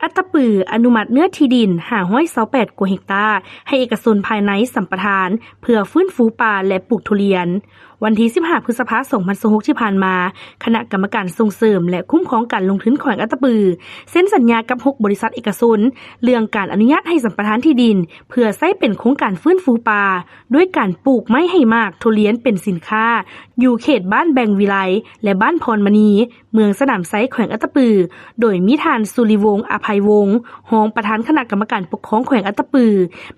ອັດຕະປືອະນຸມັດເນື້ອທີ່ດິນຫ້າຮ້ອຍຊາວແປດກວ່າເຮັກຕາ ໃຫ້ເອກະຊົນພາຍໃນສຳປະທານ ເພື່ອຟື້ນຟູປ່າ ແລະ ປູກທຸລຽນ. ວັນທີສິບຫ້າ ພຶດສະພາ ສອງພັນຊາວຫົກ ທີ່ຜ່ານມາ, ຄະນະກຳມະການສົ່ງເສີມ ແລະ ຄຸ້ມຄອງການລົງທຶນແຂວງອັດຕະປື ເຊັນສັນຍາກັບ ຫົກ ບໍລິສັດເອກະຊົນ ເລື່ອງການອະນຸຍາດໃຫ້ສຳປະທານທີ່ດິນ ເພື່ອໃຊ້ເປັນໂຄງການຟື້ນຟູປ່າ ດ້ວຍການປູກໄມ້ໃຫ້ໝາກທຸລຽນເປັນສິນຄ້າ ຢູ່ເຂດບ້ານແບງວິໄລ ແລະ ບ້ານພອນມະນີ ເມືອງສະໜາມໄຊ ແຂວງອັດຕະປື, ໂດຍມີທ່ານ ສຸລິວົງ ອະໄພວົງ ຮອງປະທານຄະນະກຳມະການປົກຄອງແຂວງອັດຕະປື,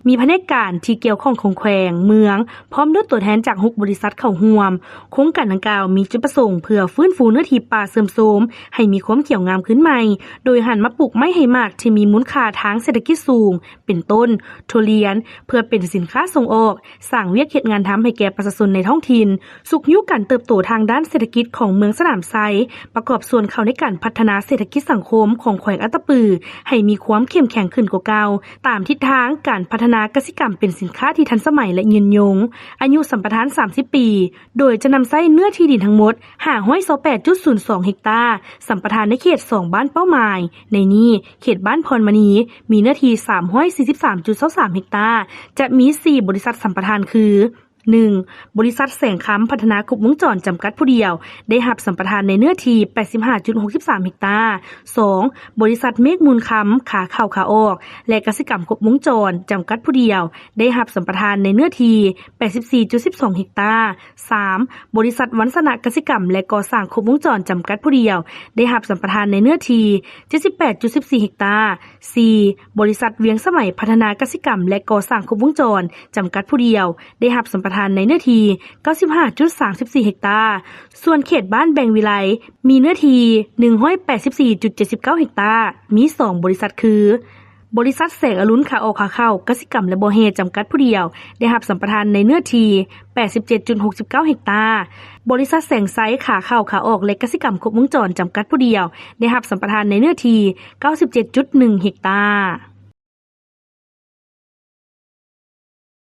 ມີພະແນກການທີ່ກ່ຽວຂ້ອງຂອງແຂວງ, ເມືອງ ພ້ອມດ້ວຍຕົວແທນຈາກ ຫົກ ບໍລິສັດເຂົ້າຮ່ວມ. ໂຄງການດັ່ງກ່າວມີຈຸດປະສົງເພື່ອຟື້ນຟູເນື້ອທີ່ປ່າເສື່ອມໂຊມໃຫ້ມີຄວາມຂຽວງາມຄືນໃໝ່, ໂດຍຫັນມາປູກໄມ້ໃຫ້ໝາກທີ່ມີມູນຄ່າທາງເສດຖະກິດສູງ ເປັນຕົ້ນ ທຸລຽນ ເພື່ອເປັນສິນຄ້າສົ່ງອອກ, ສ້າງວຽກເຮັດງານທຳໃຫ້ແກ່ປະຊາຊົນໃນທ້ອງຖິ່ນ, ຊຸກຍູ້ການເຕີບໂຕທາງດ້ານເສດຖະກິດຂອງເມືອງສະໜາມໄຊ, ປະກອບສ່ວນເຂົ້າໃນການພັດທະນາເສດຖະກິດສັງຄົມຂອງແຂວງອັດຕະປື ໃຫ້ມີຄວາມເຂັ້ມແຂງຂຶ້ນກວ່າເກົ່າ, ຕາມທິດທາງການພັດທະນາກະສິກຳເປັນສິນຄ້າທີ່ທັນສະໄໝ ແລະ ຍືນຍົງ. ອາຍຸສຳປະທານ ສາມສິບ ປີ, ໂດຍຈະນຳໃຊ້ເນື້ອທີ່ດິນທັງໝົດ ຫ້າຮ້ອຍຊາວແປດຈຸດສູນສອງ ເຮັກຕາ, ສຳປະທານໃນເຂດ ສອງ ບ້ານເປົ້າໝາຍ, ໃນນີ້ ເຂດບ້ານພອນມະນີ ມີເນື້ອທີ່ ສາມຮ້ອຍສີ່ສິບສາມຈຸດຊາວສາມ ເຮັກຕາ, ຈະມີ ສີ່ ບໍລິສັດສຳປະທານຄື ໜຶ່ງ ບໍລິສັດແສງຄຳພັດທະນາຄົບວົງຈອນ ຈຳກັດຜູ້ດຽວ ໄດ້ຮັບສຳປະທານໃນເນື້ອທີ່ ແປດສິບຫ້າຈຸດຫົກສິບສາມ ເຮັກຕາ, ສອງ ບໍລິສັດເມກມູນຄຳ ຂາເຂົ້າຂາອອກ ແລະ ກະສິກຳຄົບວົງຈອນ ຈຳກັດຜູ້ດຽວ ໄດ້ຮັບສຳປະທານໃນເນື້ອທີ່ ແປດສິບສີ່ຈຸດສິບສອງ ເຮັກຕາ, ສາມ ບໍລິສັດວັນຊະນະກະສິກຳ ແລະ ກໍ່ສ້າງຄົບວົງຈອນ ຈຳກັດຜູ້ດຽວ ໄດ້ຮັບສຳປະທານໃນເນື້ອທີ່ ເຈັດສິບແປດຈຸດສິບສີ່ ເຮັກຕາ, ສີ່ ບໍລິສັດວຽງສະໄໝພັດທະນາກະສິກຳ ແລະ ກໍ່ສ້າງຄົບວົງຈອນ ຈຳກັດຜູ້ດຽວ ໄດ້ຮັບສຳປະທານໃນເນື້ອທີ່ ເກົ້າສິບຫ້າຈຸດສາມສິບສີ່ ເຮັກຕາ. ສ່ວນເຂດບ້ານແບງວິໄລ ມີເນື້ອທີ່ ໜຶ່ງຮ້ອຍແປດສິບສີ່ຈຸດເຈັດສິບເກົ້າ ເຮັກຕາ, ມີ ສອງ ບໍລິສັດຄື ບໍລິສັດແສງອະລຸນ ຂາອອກຂາເຂົ້າ ກະສິກຳ ແລະ ບໍ່ແຮ່ ຈຳກັດຜູ້ດຽວ ໄດ້ຮັບສຳປະທານໃນເນື້ອທີ່ ແປດສິບເຈັດຈຸດຫົກສິບເກົ້າ ເຮັກຕາ, ບໍລິສັດແສງໄຊ ຂາເຂົ້າຂາອອກ ແລະ ກະສິກຳຄົບວົງຈອນ ຈຳກັດຜູ້ດຽວ ໄດ້ຮັບສຳປະທານໃນເນື້ອທີ່ ເກົ້າສິບເຈັດຈຸດໜຶ່ງ ເຮັກຕາ.